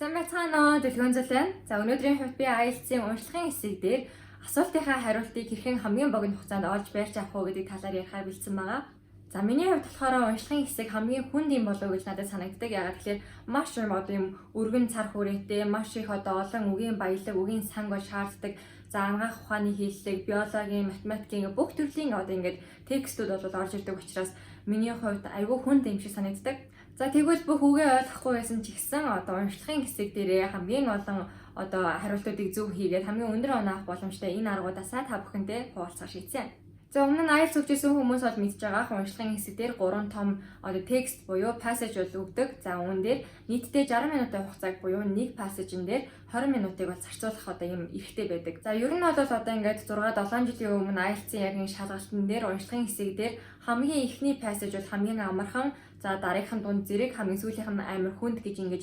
Сайн байцгаана уу, Дэлгүүн зэл байна. За, өнөөдрийн хувьд би IELTS-ийн уншлагын хэсэг дээр асуултынхаа хариултыг хэрхэн хамгийн богино хугацаанд олж барьж авах уу гэдэг талаар ярихаар бэлдсэн байгаа. За, миний хувьд болохоор уншлагын хэсэг хамгийн хүнд юм болов уу гэж надад санагддаг. Яагаад гэхээр маш юм одоо юм өргөн цар хүрээтэй, маш их одоо олон үгийн баялаг, үгийн санг бол шаарддаг. За, анагаах ухааны хэллэг, биологийн, математикийн бүх төрлийн одоо ингээд текстүүд бол орж ирдэг учраас миний хувьд айгүй хүнд юм шиг санагддаг. За, тэгвэл бүх үгээ ойлгохгүй байсан ч гэсэн одоо уншлагын хэсэг дээрээ хамгийн олон одоо хариултуудыг зөв хийгээд хамгийн өндөр оноо авах боломжтой энэ аргуудаасаа та бүхэнтэй хуваалцах шийдсэн. За, өмнө нь IELTS өгчсэн хүмүүс бол мэдж байгаа, уншлагын хэсэг дээр гурван том одоо текст буюу passage бол өгдөг. За, үүн дээр нийтдээ 60 минутын хугацааг буюу нэг passage-ын дээр 20 минутыг бол зарцуулах одоо юм эрхтэй байдаг. За, ер нь бол одоо ингээд 6 7 жилийн өмнө IELTS-ийн яг энэ шалгалтын дээр уншлагын хэсэг дээр хамгийн эхний passage бол хамгийн амархан, за дараагийнх нь дунд зэрэг, хамгийн сүүлийнх нь амар хүнд гэж ингэж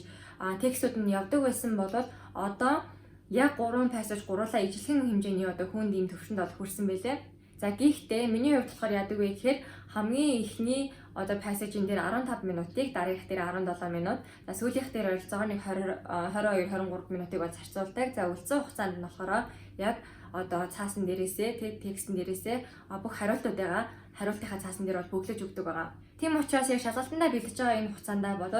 текстүүд нь явдаг байсан бол одоо яг гурван passage гуруулаа ижилхэн хэмжээний одоо хүнд ийм төвшөнд бол хүрсэн байлээ. За, гэхдээ миний хувьд болохоор яадаг вэ гэхээр хамгийн эхний одоо passage-ин дээр 15 минутыг, дараагийнх дээр 17 минут, за сүүлийнх дээр ойролцоогоор нэг 20 22 23 минутыг бол зарцуулдаг. За, үлдсэн хугацаанд нь болохоор яг одоо цаасан дээрээсээ, тэг текстэн дээрээсээ бүх хариултуудыгаа хариултынхаа цаасан дээр бол бөглөж өгдөг байгаа. Тийм учраас яг шалгалтандаа бэлдэж байгаа энэ хугацаанд бол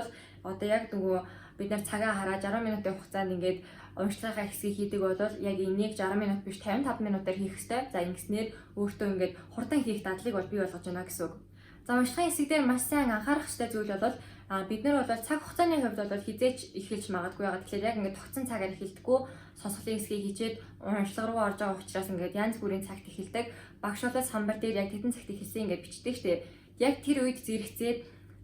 одоо яг нөгөө бид нар цагаа хараа 60 минутын хугацаанд ингээд уншлагынхаа хэсгийг хийдэг бол яг энийг 60 минут биш, 55 минутаар хийх ёстой. За, ингэснээр өөртөө ингээд хурдан хийх дадлыг бол бий болгож байна гэсэн үг. За, уншлагын хэсэг дээр маш сайн анхаарах ёстой зүйл бол бид нар бол цаг хугацааны хувьд бол хэзээ ч эхэлж магадгүй байгаа. Тэгэхээр яг ингээд тогтсон цагаар эхэлдэггүй, сонсголын хэсгийг хийчээд уншлага руу орж байгаа учраас ингээд янз бүрийн цагт эхэлдэг. Багш бол самбар дээр яг тэдэн цагт эхэлсэн ингээд бичдэг штэ. Яг тэр үед зэрэгцээд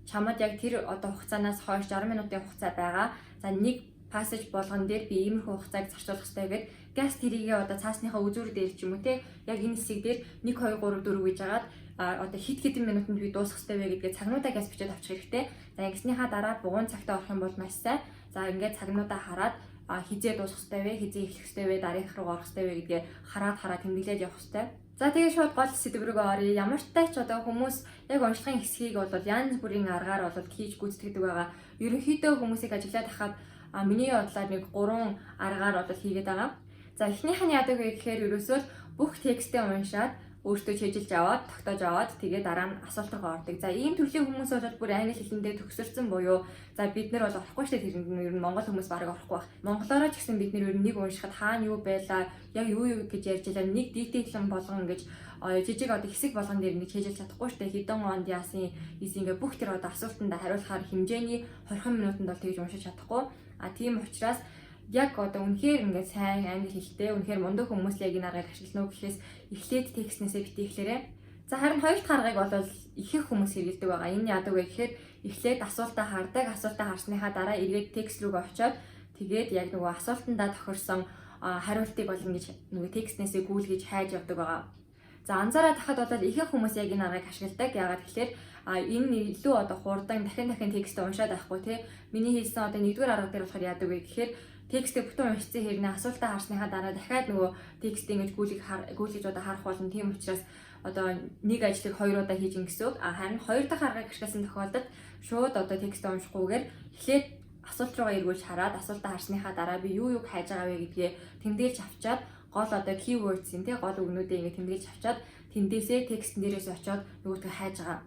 чамд яг тэр одоо хугацаанаас хойш 60 минутын хугацаа байгаа. За, нэг passage болгон дээр би иймэрхүү хугацааг зарцуулах хэрэгтэй гээд газ тэрийгээ одоо цаасныхаа үзүүр дээр ч юм уу те, яг энэ хэсэг дээр 1 2 3 4 гэж хагаад одоо хэд хэдэн минутанд би дуусгах хэрэгтэй вэ гэдгээ цагнуудаа газ бичээд авчих хэрэгтэй. За, ингэснийхаа дараа бугуйн цагтаа орох юм бол маш сайн. За, ингээд цагнуудаа хараад хэзээ дуусгах хэрэгтэй вэ, хэзээ эхлэх хэрэгтэй вэ, дараагийнх руу орох хэрэгтэй вэ гэдгээ хараад хараад тэмдэглээд явах хэрэгтэй. За, тэгээ шууд гол сэдэв рүүгээ оръё. Ямар ч тач одоо хүмүүс яг уншлагын хэсгийг бол янз бүрийн аргаар бол хийж гүйцэтгэдэг байгаа. Ерөнхийдөө хүмүүсийг ажиглаад ахаад миний бодлоор нэг гурван аргаар бол хийгээд байгаа. За, эхнийх нь яадаг вэ гэхээр ерөөсөө бүх текстээ уншаад, өөртөө цээжилж аваад, тогтоож аваад, тэгээ дараа нь асуулт руу ордог. За, ийм төрлийн хүмүүс бол бүр англи хэлэндээ төгсөрсөн буюу за бид нар бол орохгүй шүү дээ, тэрэнд нь ер нь монгол хүмүүс бараг орохгүй байх. Монголоороо ч гэсэн бид нар ер нь нэг уншихад хаана юу байлаа, яг юу юу гэж ярьж байлаа нэг detail болгон ингэж жижиг одоо хэсэг болгон дээр ингэж цээжилж чадахгүй шүү дээ. Хэдэн онд яасан ийс ингээ бүх тэр одоо асуултанд хариулахаар хэмжээний 20 минутанд бол тэгж уншиж чадахгүй. А тийм учраас яг одоо үнэхээр ингээд сайн англи хэлтэй, үнэхээр мундаг хүмүүс л яг энэ аргыг ашиглана уу гэхээс эхлээд текстнээсээ битгий. За, харин хоёр дахь аргыг бол ихэнх хүмүүс хэрэглэдэг байгаа. Энэ яадаг вэ гэхээр эхлээд асуултаа хардаг, асуултаа харсныхаа дараа эргээд текст рүүгээ очиод, тэгээд яг нөгөө асуултандаа тохирсон хариултыг бол ингэж нөгөө текстнээсээ гүйлгэж хайж явдаг байгаа. За, анзаараад тахад бол ихэнх хүмүүс яг энэ аргыг ашигладаг. Яагаад гэхээр энэ илүү одоо хурдан, дахин дахин текстээ уншаад байхгүй тий. Миний хэлсэн одоо нэгдүгээр арга дээр болохоор яадаг вэ гэхээр текстээ бүтэн уншсан хэрнээ асуултаа харсныхаа дараа дахиад нөгөө текстээ ингэж гүйлгэж одоо харах болно. Тийм учраас одоо нэг ажлыг хоёр удаа хийж ин гэсэн үг. А харин хоёр дахь аргыг ашигласан тохиолдолд шууд одоо текстээ уншихгүйгээр эхлээд асуулт руугаа эргүүлж хараад, асуултаа харсныхаа дараа би юу юг хайж байгаа вэ гэдгээ тэмдэглэж авчаад, гол одоо keywords-ийн тий гол үгнүүдээ ингэ тэмдэглэж авчаад, тэндээсээ текстэн дээрээс очиод нөгөөдгөө хайж байгаа.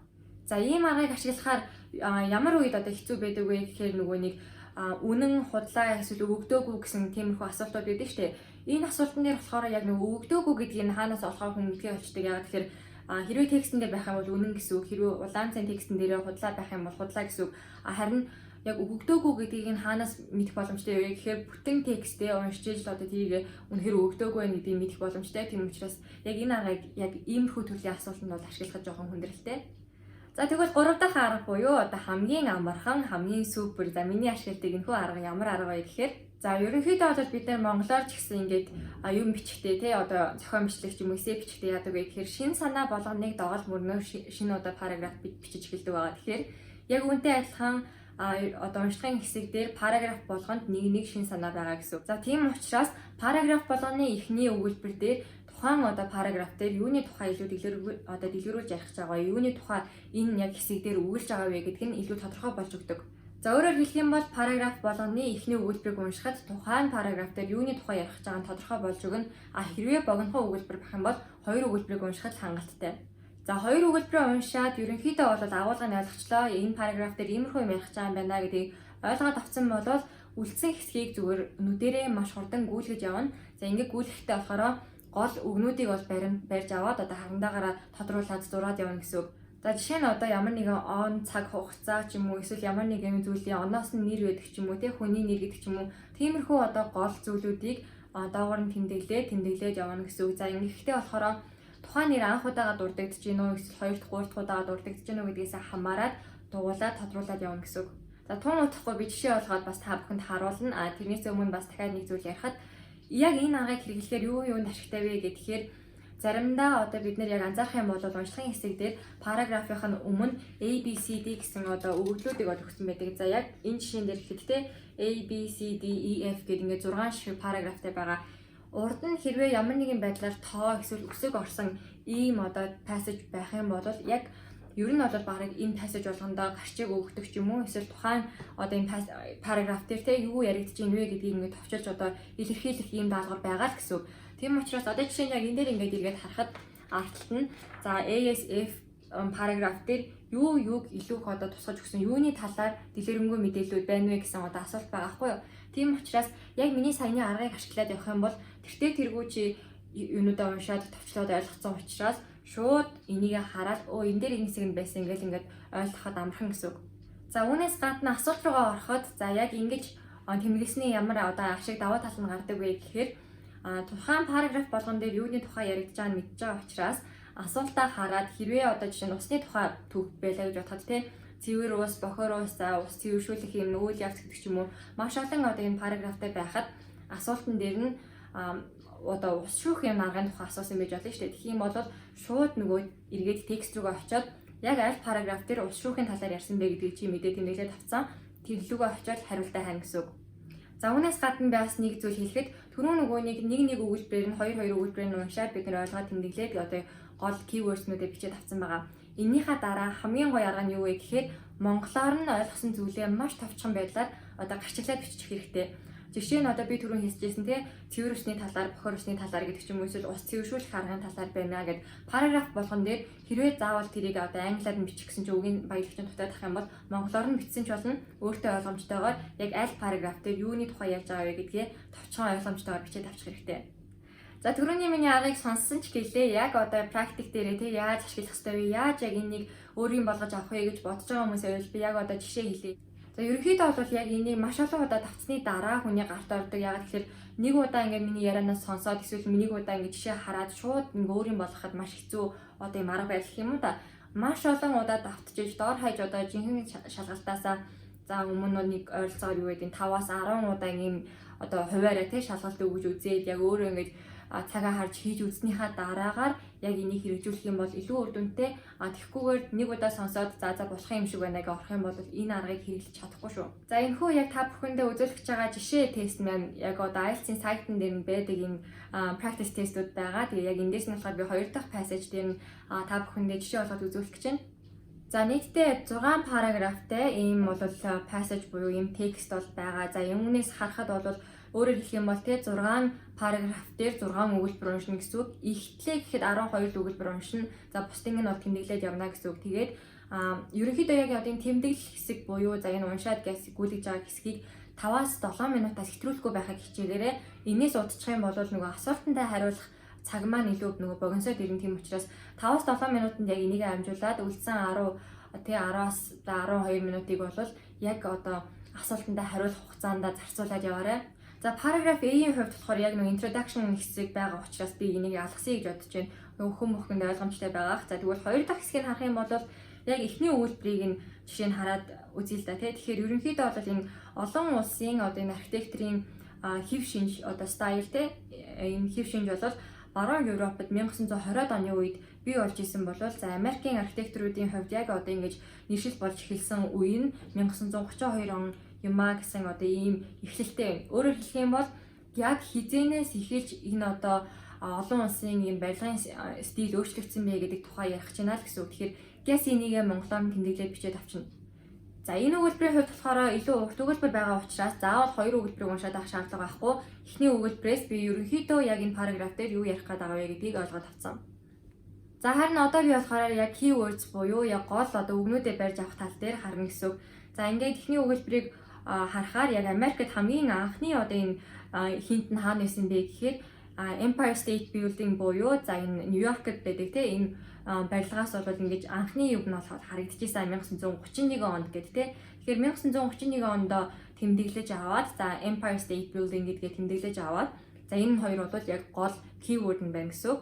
За, ийм аргыг ашиглахаар ямар үед одоо хэцүү байдаг вэ гэхээр нөгөө нэг үнэн, худлаа эсвэл өгөгдөөгүй гэсэн тиймэрхүү асуултууд байдаг шүү дээ. Энэ асуултан дээр болохоор яг нэг өгөгдөөгүй гэдгийг нь хаанаас олохоо хүн мэдгээ болчдөг. Яагаад тэгэхээр хэрвээ текстэн дээр байх юм бол үнэн гэсэн үг, хэрвээ улаан цайн текстэн дээр худлаа байх юм бол худлаа гэсэн үг. А харин яг өгөгдөөгүй гэдгийг нь хаанаас мэдэх боломжтой вэ гэхээр бүтэн текстээ уншиж л одоо тэрийг үнэхээр өгөгдөөгүй байх гэдгийг мэдэх боломжтой. Тийм учраас яг энэ аргыг яг иймэрхүү төрлийн асуултанд бол ашиглахад жоохон хүндрэлтэй. За, тэгвэл гурав дахь арга буюу одоо хамгийн амархан, хамгийн супер, за миний ашигладаг энэхүү арга ямар арга вэ гэхээр за ерөнхийдөө бол бид нар монголоор ч гэсэн ингээд юм бичгтээ те, одоо зохион бичлэг ч юм уу эссе бичгтээ яадаг вэ гэхээр шинэ санаа болгоныг догоол мөрнөөр шинэ одоо параграф бид бичиж эхэлдэг байгаа. Тэгэхээр яг үүнтэй адилхан одоо уншлагын хэсэг дээр параграф болгонд нэг нэг шинэ санаа байгаа гэсэн үг. За, тийм учраас параграф болгоны эхний өгүүлбэр дээр тухайн одоо параграф дээр юуны тухай илүү одоо дэлгэрүүлж ярих гэж байгаа, юуны тухай энэ яг хэсэг дээр өгүүлж байгаа вэ гэдг нь илүү тодорхой болж өгдөг. За, өөрөөр хэлэх юм бол параграф болгоны эхний өгүүлбэрийг уншихад тухайн параграф дээр юуны тухай ярих гэж байгаа нь тодорхой болж өгнө. А хэрвээ богинохон өгүүлбэр байх юм бол хоёр өгүүлбэрийг уншихад хангалттай. За, хоёр өгүүлбэрээ уншаад ерөнхийдөө бол агуулгыг нь ойлгочлоо. Энэ параграф дээр иймэрхүү юм ярих гэж байгаа юм байна гэдгийг ойлгоод авсан бол үлдсэн хэсгийг зүгээр нүдэрээ маш хурдан гүйлгэж явна. За, ингээд гүйлгэхдээ болохоор гол үгнүүдийг бол барьж аваад одоо хагандаагаараа тодруулаад зураад явна гэсэн үг. За, жишээ нь одоо ямар нэгэн он, цаг хугацаа ч юм уу, эсвэл ямар нэгэн зүйлийн оноос нь нэр байдаг ч юм уу, те, хүний нэр гэдэг ч юм уу, тиймэрхүү одоо гол зүйлүүдийг доогоор нь тэмдэглээд тэмдэглээд явна гэсэн үг. За, ингэхдээ болохоор тухайн нэр анх удаага дурддагдаж гин үү, эсвэл хоёр дахь, гурав дахь удаага дурддагдаж гин үү гэдгээс хамаарат дугуулаад тодруулаад явна гэсэн үг. За, тун удахгүй би жишээ болгоод бас та бүхэнд харуулна. А тэрнээс өмнө бас дахиад нэг зүйл ярихад яг энэ аргыг хэрэглэхээр юу юунд ашигтай вэ гэхээр заримдаа одоо бид нэр яг анзаарах юм бол уншлагын хэсэг дээр параграфын өмнө A B C D гэсэн одоо өгөгдлүүдийг бол өгсөн байдаг. За, яг энэ жишээн дээр гэхэд те, A B C D E F гэдэг ингээд 6 шиг параграфтай байгаа. Урд нь хэрвээ ямар нэгэн байдлаар тоо эсвэл өсөг орсон ийм одоо passage байх юм бол яг ер нь бол бараг энэ passage болгондоо гарчиг өгдөг ч юм уу, эсвэл тухайн одоо энэ параграф дээр те, юу яригдж байна вэ гэдгийг ингээд товчилж одоо илэрхийлэх ийм даалгавар байгаа л гэсэн үг. Тийм учраас одоо жишээ нь яг энэ дээр ингээд эргээд харахад ард талд нь за ASF параграф дээр юу юуг илүү их одоо тусгаж өгсөн, юуны талаар дэлгэрэнгүй мэдээллүүд байна вэ гэсэн одоо асуулт байгаа байхгүй юу. Тийм учраас яг миний саяны аргыг ашиглаад явах юм бол тэртээ тэргүй чи юунуудаа уншаад товчлоод ойлгоцсон учраас шууд энийг хараад, өө, энэ дээр энэ хэсэг нь байсан ингээл ингээд ойлгоход амархан гэсэн үг. За, үүнээс гадна асуулт руугаа ороход за яг ингэж тэмдэглэсний ямар одоо ашиг, давуу тал нь гардаг вэ гэхээр тухайн параграф болгон дээр юуны тухай яригдж байгааг нь мэдж байгаа учраас асуултаа хараад, хэрвээ одоо жишээ нь усны тухай түүх байлаа гэж бодоход те, цэвэр ус, бохор ус, за ус цэвэршүүлэх юм үйл явц гэдэг ч юм уу, маш олон одоо энэ параграфтай байхад асуултан дээр нь одоо ус шүүх юм аргын тухай асуусан байж болно шүү дээ. Тэгэх юм бол шууд нөгөө эргээд текст рүүгээ очиод яг аль параграф дээр ус шүүхийн талаар ярьсан бэ гэдгийг чи мэдээ тэмдэглээд авцсан. Тэр лүүгээ очиод хариултаа хайна гэсэн үг. За, үүнээс гадна би бас нэг зүйл хэлэхэд түрүү нөгөө нэг нэг нэг өгүүлбэрээр нь, хоёр хоёр өгүүлбэрээр нь уншаад бид нэр ойлгоод тэмдэглээд одоо гол keywords-нуудыг бичээд авсан байгаа. Эннийхээ дараа хамгийн гоё арга нь юу вэ гэхээр монголоор нь ойлгосон зүйлээ маш товчхон байдлаар одоо гарчиглаад бичих хэрэгтэй. Жишээ нь одоо би түрүүн хэлжсэн те, цэвэр усны талаар, бохор усны талаар гэдэг ч юм уу, эсвэл ус цэвэршүүлэх аргын талаар байна гэд параграф болгон дээр хэрвээ заавал тэрийг одоо англиар нь бичих гэсэн чинь үгийн баялагч нь дутаад ах юм бол монголоор нь бичсэн ч болно. Өөртөө ойлгомжтойгоор яг аль параграф дээр юуны тухай ярьж байгаа вэ гэдгээ товчхон ойлгомжтойгоор бичээд авчих хэрэгтэй. За, түрүүний миний аргыг сонссон ч гэлээ яг одоо практик дээрээ те, яаж ашиглах ёстой вэ? Яаж яг энийг өөрийн болгож авах вэ гэж бодож байгаа хүмүүсээ бол би яг одоо жишээ хэлье. За, ерөнхийдөө бол яг энийг маш олон удаа давтсны дараа хүний гарт ордог. Яг тэгэхээр нэг удаа ингээд миний ярианаас сонсоод эсвэл миний удаа ингээд жишээ хараад шууд ингээ өөрийн болгоход маш хэцүү одоо юм арга барил юм уу да. Маш олон удаа давтчихж, доор хаяж одоо жинхэнэ шалгалтаасаа за өмнө нэг ойролцоогоор юу гэдэг 5-аас 10 удаа ийм одоо хувиараа те, шалгалт өгөж үзээд, яг өөрөө ингээд цагаа харж хийж үзснийхаа дараагаар яг энийг хэрэгжүүлэх юм бол илүү үр дүнтэй. А тэгхгүйгээр нэг удаа сонсоод за за болох юм шиг байна гэж орох юм бол энэ аргыг хэрэглэж чадахгүй шүү. За, энэхүү яг та бүхэндээ үзүүлэх гэж байгаа жишээ тест маань яг одоо IELTS-ийн сайтн дээр нь байдаг энэ practice тестүүд байгаа. Тэгээ яг эндээс нь болохоор би хоёр дахь passage дээр нь та бүхэндээ жишээ болгоод үзүүлэх гэж байна. За, нийтдээ 6 параграфтай ийм бол passage буюу ийм текст бол байгаа. За, үүнээс харахад бол өөрөөр хэлэх юм бол те, 6 параграф дээр 6 өгүүлбэр уншина гэсэн үг. Ихтлээ гэхэд 12 өгүүлбэр уншина. За, бусдын нь бол тэмдэглээд явна гэсэн үг. Тэгээд ерөнхийдөө яг одоо энэ тэмдэглэл хэсэг буюу за энэ уншаад газ гүйлгэж байгаа хэсгийг 5-аас 7 минутаас хэтрүүлэхгүй байхыг хичээгээрэй. Энээс удчих юм бол нөгөө асуултандаа хариулах цаг маань илүү нөгөө богиносоод ирнэ. Тийм учраас 5-аас 7 минутанд яг энийг амжуулаад үлдсэн 10 тий, 10-аас 12 минутыг бол яг одоо асуултандаа хариулах хугацаанд зарцуулаад яваарай. За, параграф A-ийн хувьд болохоор яг нэг introduction хэсэг байгаа учраас би энийг алгасъя гэж бодож байна. Нөгөө хүн бүхэнд ойлгомжтой байгаах. За, тэгвэл хоёр дахь хэсгийг харах юм бол яг эхний өгүүлбэрийг нь жишээ нь хараад үзье л да тий. Тэгэхээр ерөнхийдөө бол энэ олон улсын одоо энэ архитекторын хэв шинж одоо style те, энэ хэв шинж бол Баруун Европод 1920-од оны үед бий болж исэн бол за Америкийн архитекторуудын хувьд яг одоо ингэж нэршил болж эхэлсэн үе нь 1932 он юм а гэсэн одоо ийм эхлэлтэй байна. Өөрөөр хэлэх юм бол яг хэзээнээс эхэлж энэ одоо олон улсын ийм барилгын стил өөрчлөгдсөн бэ гэдэг тухай ярих гэж байна л гэсэн үг. Тэгэхээр гэс энийгээ монголоор нь тэмдэглээд бичээд авчна. За, энэ өгүүлбэрийн хувьд болохоор илүү урт өгүүлбэр байгаа учраас заавал хоёр өгүүлбэрийг уншаад авах шаардлага байхгүй. Эхний өгүүлбэрээс би ерөнхийдөө яг энэ параграф дээр юу ярих гээд байгаа вэ гэдгийг ойлгоод авсан. За, харин одоо би болохоор яг keywords буюу яг гол одоо үгнүүдээ барьж авах тал дээр харна гэсэн үг. За, ингээд эхний өгүүлбэрийг харахаар яг Америкт хамгийн анхны одоо энэ hint нь хаана байсан бэ гэхээр Empire State Building буюу за энэ Нью-Йоркд байдаг те энэ барилгаас бол ингэж анхны юм нь болохоор харагдчихсан 1931 онд гэдэг те. Тэгэхээр 1931 онд тэмдэглэж аваад, за Empire State Building гэдгээ тэмдэглэж аваад, за энэ хоёр бол яг гол keyword нь байна гэсэн үг.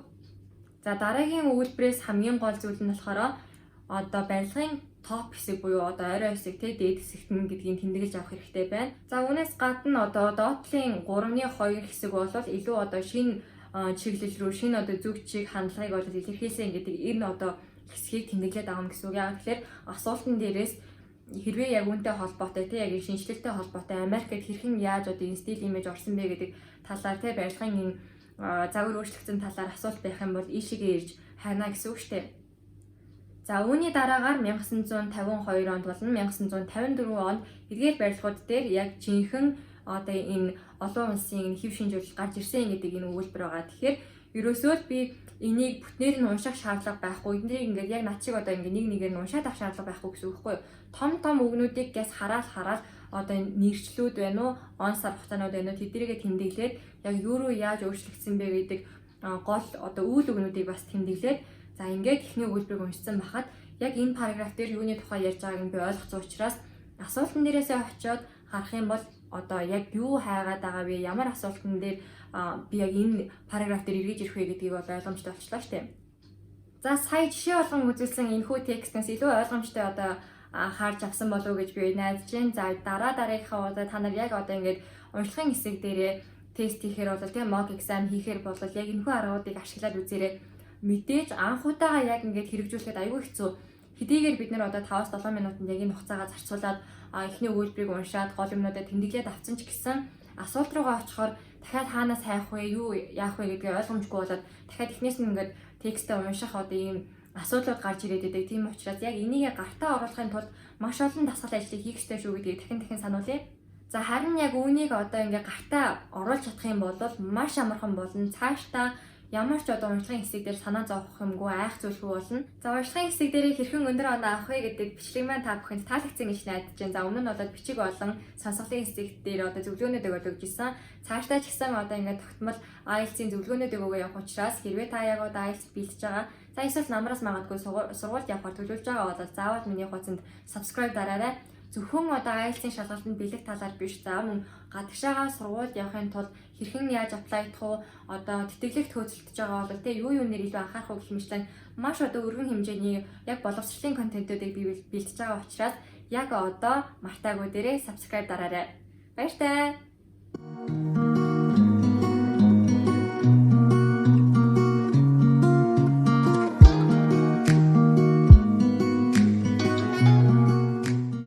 За, дараагийн өгүүлбэрээс хамгийн гол зүйл нь болохоор одоо барилгын top хэсэг буюу одоо орой хэсэг те, дээд хэсэгт нь гэдгийг тэмдэглэж авах хэрэгтэй байна. За, үүнээс гадна одоо доотлын 3-ны 2 хэсэг бол илүү одоо шинэ чиглэл рүү, шинэ одоо зүг чиг хандлагыг бол илэрхийлсэн гэдэг энэ одоо хэсгийг тэмдэглээд авна гэсэн үг. Яг тэгэхээр асуултан дээрээс хэрвээ яг үүнтэй холбоотой те, яг шинэчлэлтэй холбоотой, Америкт хэрхэн яаж одоо энэ style image орсон бэ гэдэг талаар те, барилгын энэ загвар өөрчлөгдсөн талаар асуулт байх юм бол ийшээгээ ирж хайна гэсэн үг шүү дээ. За, үүний дараагаар 1952 онд болон 1954 онд эдгээр барилгууд дээр яг жинхэнэ одоо энэ олон улсын энэ хэв шинж гарч ирсэн гэдэг энэ өгүүлбэр байгаа. Тэгэхээр ерөөсөө л би энийг бүтнээр нь унших шаардлага байхгүй. Эднийг ингээд яг над шиг одоо ингээд нэг нэгээр нь уншаад авах шаардлага байхгүй гэсэн үг байхгүй юу? Том том үгнүүдийг гэс хараал хараал одоо нэршлүүд байна уу, он сар хугацаанууд байна уу, тэднийгээ тэмдэглээд, яг юу руу яаж өөрчлөгдсөн бэ гэдэг гол одоо үйл үгнүүдийг бас тэмдэглээд, за ингээд эхний өгүүлбэрийг уншсан байхад яг энэ параграф дээр юуны тухай ярьж байгааг нь би ойлгосон учраас асуултан дээрээсээ очиод харах юм бол одоо яг юу хайгаад байгаа вэ, ямар асуултан дээр би яг энэ параграф дээр эргэж ирэх вэ гэдгийг бол ойлгомжтой болчлоо штэ. За, сая жишээ болгон үзүүлсэн энэхүү текстнээс илүү ойлгомжтой одоо харж авсан болов уу гэж би найдаж байна. За, дараа дараагийнхаа удаа та нар яг одоо ингээд уншлагын хэсэг дээрээ тест хийхээр бол тийм mock exam хийхээр бол яг энэхүү аргуудыг ашиглаад үзээрэй. Мэдээж анх удаага яг ингээд хэрэгжүүлэхэд аюул хэцүү. Хэдийгээр бид нар одоо 5-7 минутанд яг энэ хугацаагаа зарцуулаад эхний өгүүлбэрийг уншаад гол юмнуудаа тэмдэглээд авсан ч гэсэн асуулт руугаа очихоор дахиад хаанаас хайх вэ, юу яах вэ гэдгийг ойлгомжгүй болоод дахиад эхнээс нь ингээд текстээ унших одоо ийм асуудлууд гарч ирээд байдаг. Тийм учраас яг энийг гартаа оруулахын тулд маш олон дасгал ажлыг хийх ёстой шүү гэдгийг дахин дахин сануулъя. За, харин яг үүнийг одоо ингээ гартаа оруулж чадах юм бол маш амархан болно. Цаашдаа ямар ч одоо уншлагын хэсэг дээр санаа зовох юмгүй, айх зүйлгүй болно. За, уншлагын хэсэг дээр хэрхэн өндөр оноо авах вэ гэдэг бичлэг маань та бүхэнд таалагдсан гэж найдаж байна. За, өмнө нь болоод бичиг болон сонсголын хэсэг дээр одоо зөвлөгөөнүүдийг өгж исэн. Цаашдаа ч гэсэн одоо ингээд тогтмол IELTS-ийн зөвлөгөөнүүдийг өгөө явах учраас хэрвээ та яг одоо IELTS бэлтэж байгаа, за эсвэл намраас магадгүй сургуульд явахаар төлөвлөж байгаа бол заавал миний хуудсанд subscribe дараарай. Зөвхөн одоо IELTS-ийн шалгалтанд бэлэх талаар биш, за мөн гадагшаага сургуульд явахын тулд хэрхэн яаж apply дах уу, одоо тэтгэлэгт хөөцөлдөж байгаа бол те юу юунээр илүү анхаарах уу гэх мэтчилэн маш одоо өргөн хэмжээний яг боловсролын контентуудыг би бэлтэж байгаа учраас яг одоо мартаагүй дээрээ subscribe дараарай. Баяртай.